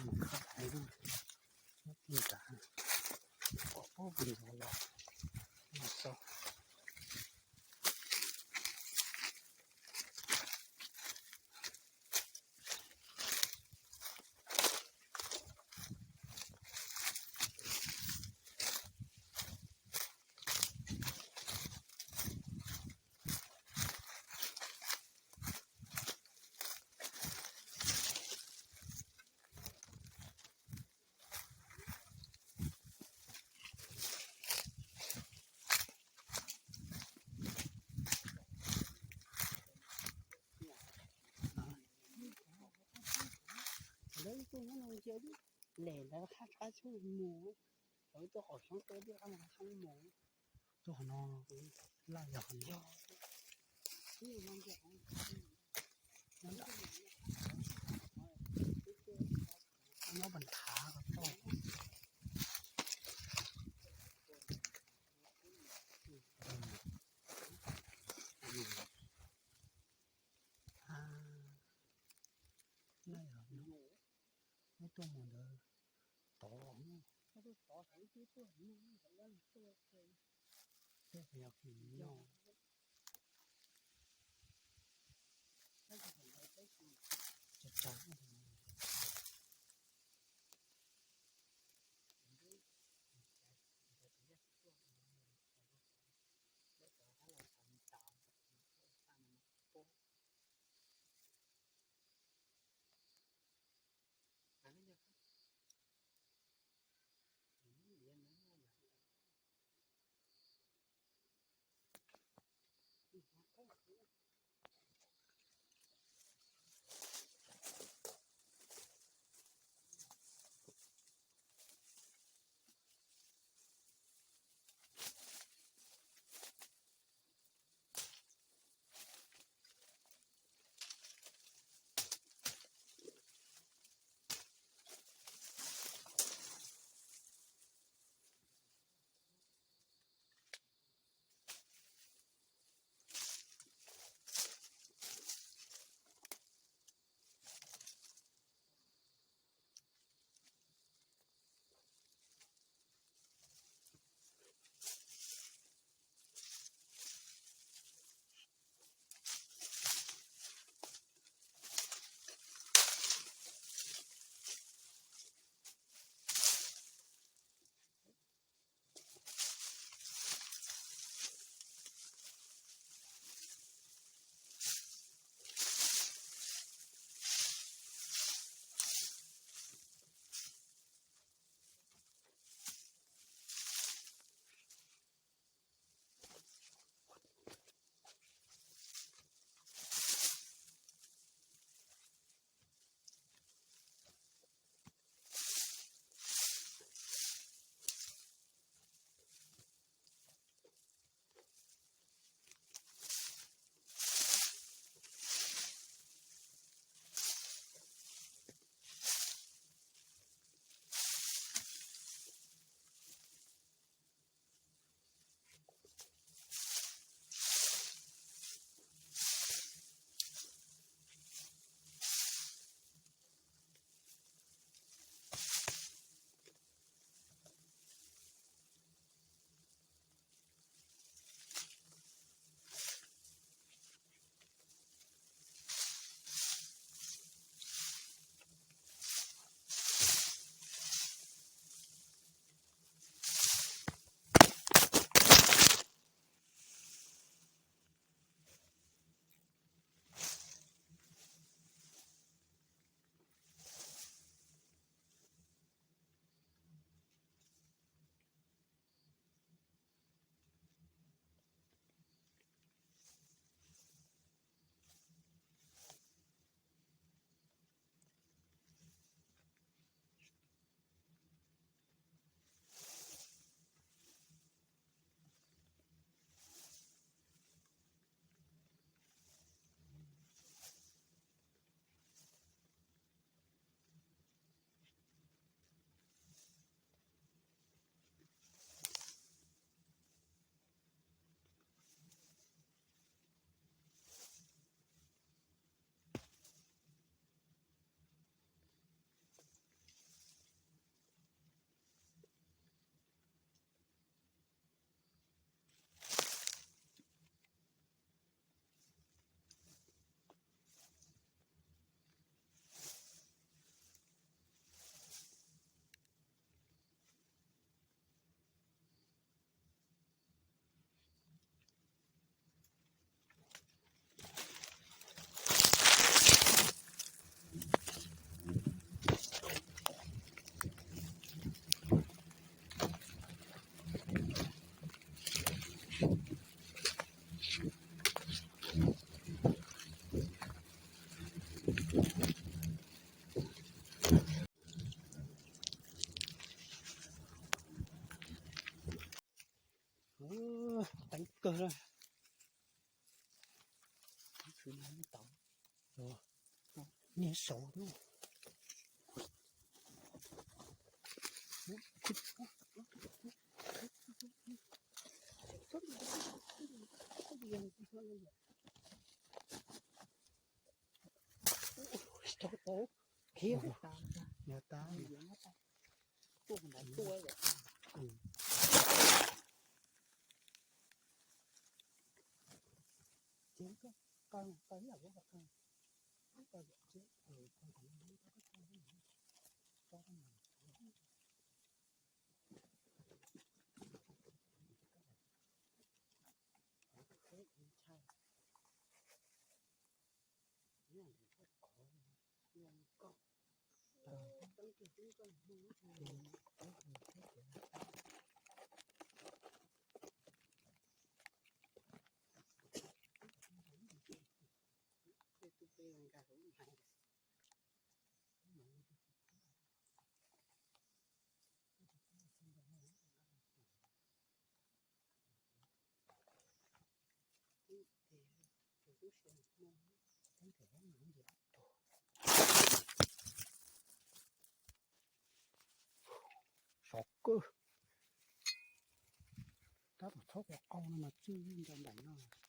Mus khawb tais na, nyob pem tas, pom pab pem ntawd los, mus tau. Lawv tuaj nyob no ntsia, lem ntawd qab qab tsuag mus, lawv tuaj qhov xyoob tuaj tiaj qab no qab mus. Tuaj qhov no, laj yog qhov no. Nyob pem thav ko toj. Laj yog no, muab tuaj mus ntawd tod. Tej yog kis no. Niag saud. Khiav tas. Yog tas. Sov kawg. Tab tom txhob quas qau no mas txwj nco npaim no.